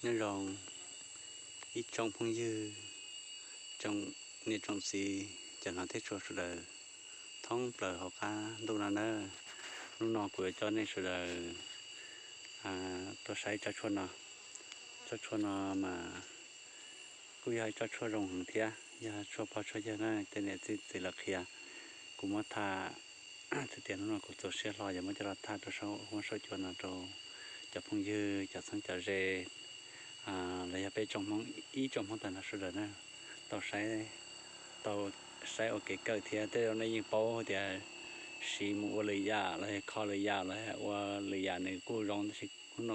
Nyob zoo ib tsoom phooj ywg, tsoom niam tsoom txiv, cov hnav thiab tshua sawv daws thoob plaws hauv qab ntuj no nawb. Hnub no kuv yuav coj nej sawv daws tuaj saib tsob tshuaj no. Tsob tshuaj no mas kuj yog ib tsob tshuaj zoo heev thiab, yog tshuaj pog tshuaj yawg na, tej niam tej txiv lawv qhia. Kuv muab tham txhais tias hnub no kuv txaus siab hlo yuav muab coj los tham rau saum huab saum cua no rau cov phooj ywg, cov txheeb cov ze, los yog peb tsoom Hmoob, ib tsoom Hmoob tag nrho sawv daws na, tau saib, tau saib ua kev kawm thiab. Tej zaum nej yeej paub tias siv mus ua lwm yam los yog kho lwm yam los yog ua lwm yam nws kuj zoo, tab sis hnub no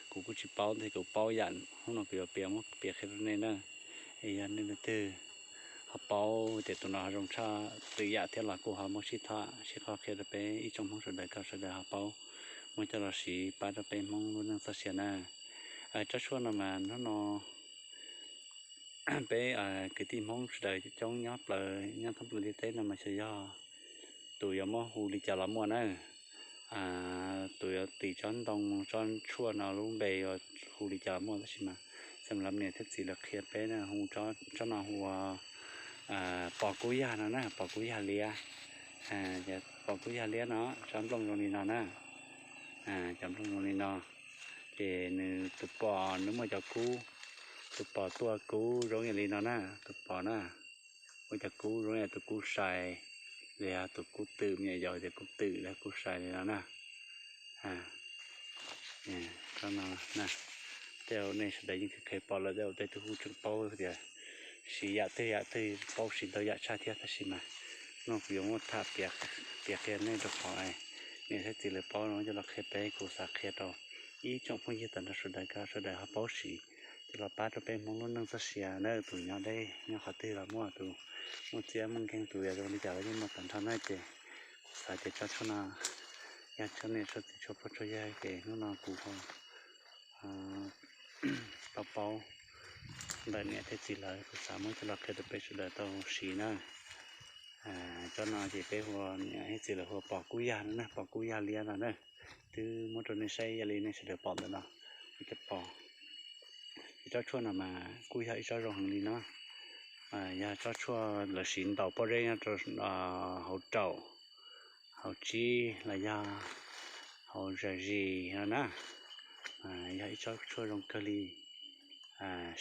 kuv kuj tsis paub, tab sis kuv paub yam hnub no kuv yuav piav muab piav qhia rau nej na. Es yog nej leej twg ho paub tias tus no ho zoo tshaj lwm yam thiab los kuj ho muab sib tham sib qhov qhia rau peb ib tsoom Hmoob sawv daws kom sawv daws ho paub, muab coj los siv pab rau peb Hmoob lub neej txoj sia na. Tsob tshuaj no mas hnub no peb kwv tij Hmoob sawv daws coob nyob plaws, nyob thoob plaws ntiaj teb no mas xyov yog tus yuav muab hu li cas los muaj na. Tus yuav tis tsob ntoo tsob tshuaj no lub npe yuav hu li cas los muaj, tab sis mas xam lav niam thiab txiv lawv qhia peb na, hu tsob no hu ua pos kub yag no na, pos kub yag liab. Pos kub yag liab no tsob nplooj zoo li no na, cov nplooj zoo li no. Ces nws tus pos nws muaj cov kub, tus pos tuaj kub zoo li no na, tus pos na, muaj cov kub zoo li tus kub sai, li tus kub twm, me nyuam yaus tias kub twm li kub sai li no na. Tej zaum nej sawv daws yeej kheev pom lawm, tej zaum tej tug kuj tseem paub tias siv yam twg yam twg, paub siv ntau yam tshaj thiab, tab sis mas no kuv yuav muab tham piav qhia nej rau qhov niam thiab txiv lawv paub no coj los qhia peb, kuv xav qhia rau ib tsoom phooj ywg tag nrho sawv daws kom sawv daws ho paub siv, coj los pab rau peb Hmoob lub neej txoj sia na. Tus nyob deb nyob qhov twg los muaj, tus muaj txiab muaj nkeeg, tus yog zoo li cas los yeej muaj tag nrho na. Ces kuv xav tias tsob tshuaj no yog tsob niam tsob txiv tshua pog tshua yawg, ces hnub no kuv ho tau paub ntawm niam thiab txiv lawv, kuv xav muab coj los qhia rau peb sawv daws tau siv na. Tsob no ces peb hu, niam thiab txiv lawv hu ua pos kub yag no na, pos kub yag liab no na. Twb muab rau nej saib ib yam li nej sawv daws pom ntawm no, ua cov pos. Ces tsob tshuaj no mas kuj yog ib tsob zoo heev li no, yog tsob tshuaj lawv siv ntaus pob zeb nyob rau hauv raum, hauv tsib los yog hauv zam zis no na. Yog ib tsob tshuaj zoo kawg li.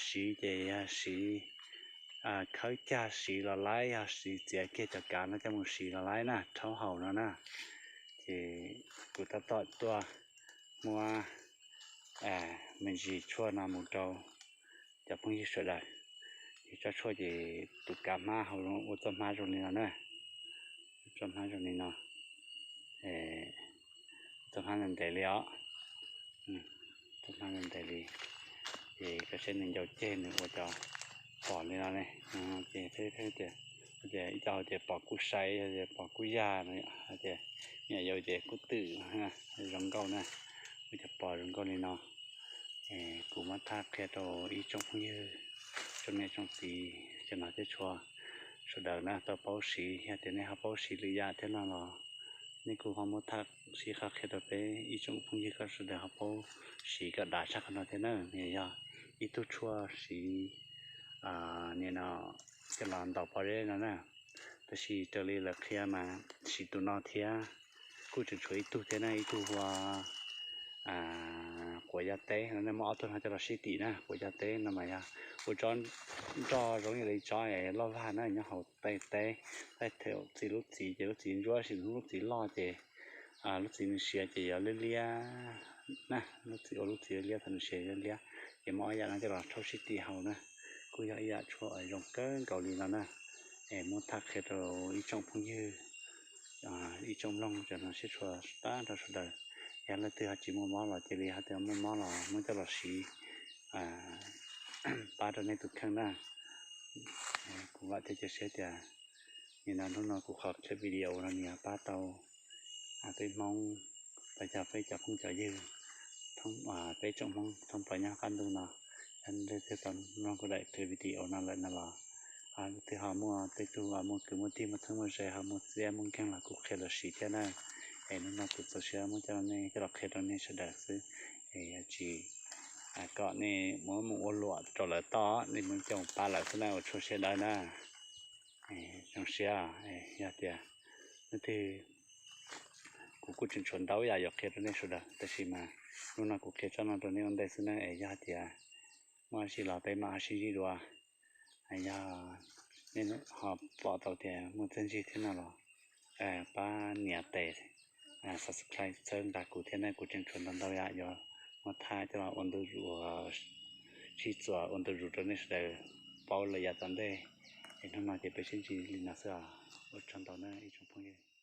Siv ces yog siv khawb cag siv los laib, yog siv txiav kiag cov kav no coj mus siv los laib na, rhaub haus no na. Ces kuv tab tom tuaj muab me ntsis tshuaj no mus rau cov phooj ywg sawv daws. Ces tsob tshuaj ces tus kav hmab hauv ua txoj hmab zoo li no na, txoj hmab zoo li no, txoj hmab ntev ntev li os, txoj hmab ntev ntev li. Ces koj saib nws ncau ceg nws ua cov pos li no ne. Ces tias ib co hais tias pos kub sai, yog tias pos kub yag no, hais tias me nyuam yaus ces kub twm, zoo nkauj na, ua cov pos zoo nkauj li no. Kuv muab tham qhia rau ib tsoom phooj ywg, tsoom niam tsoom txiv, cov hnav thiab tshua sawv daws na tau paub siv. Yog tias nej ho paub siv lwm yam thiab no los nej kuj ho muab tham sib qhia rau peb ib tsoom phooj ywg kom sawv daws ho paub siv kom dav tshaj qhov no thiab na. Nws yog ib tug tshuaj siv, nim no coj los ntaus pob zeb no na. Tab sis raws li lawv qhia mas siv tus no thiab kuj tseem tshuav ib tug thiab na, ib tug hu ua quav yaj teb no, nej muab ob tug no coj los sib tim na. Quav yaj teb no mas yog ua tsob nroj zoo li tsob loj vag na, nyob hauv tej teb, tej thaum txi lub txiv ces lub txiv ntsuab, sim lub txiv loj ces lub txiv nws siav ces yuav liab liab na, lub txiv ua lub txiv liab thaum nws siav liab liab. Ces muab ob yam no coj los rhaub sib tim haus na, kuj yog ib yam tshuaj zoo kawg nkaus li no na. Es muab tham qhia rau ib tsoom phooj ywg, ib tsoom mloog cov hnav thiab tshua tag nrho sawv daws. Yog leej twg ho tsis muaj mob los cia li, ho tias muaj mob los muab coj los siv pab rau nej tus kheej na. Kuv vam thiab cia siab tias nim no hnub no kuv qhov clip video no nws yuav pab tau peb Hmoob, los yog peb cov phooj cov ywg, peb tsoom Hmoob thoob plaws nyob qab ntuj no. Yog leej twg tau mloog kuv daim clip video no lawm no los, leej twg ho muaj, tej tug muaj kwv muaj tij muaj txheeb muaj ze ho muaj txiab muaj nkeeg los kuj qhia lawv siv thiab na. Es hnub no kuv txaus siab muab coj nej coj los qhia rau nej sawv daws xwb. Es yog tsis kom nej muab mus ua luam rau lawv toj, nej muab coj mus pab lawv xwb na, ua tsaug siab dawb na. Zoo siab, yog tias leej twg, kuv kuj tseem tshuav ntau yam yuav qhia rau nej sawv daws, tab sis mas hnub no kuv qhia tsob no rau nej ua ntej xwb na, es yog tias muaj dab tsi los peb mam ho sib ntsib dua. Yog nej ho pom tau tias muaj txiaj ntsig thiab no los pab nias tes subscribe txhawb nqa kuv thiab na, kuv tseem tshuav ntau ntau yam yuav muab thaij coj los ua ntu zus, sib txuas ua ntu zus rau nej sawv daws paub lawm yav tom ntej. Es hnub no ces peb sib ntsib li no xwb os, ua tsaug ntau na ib tsoom phooj ywg.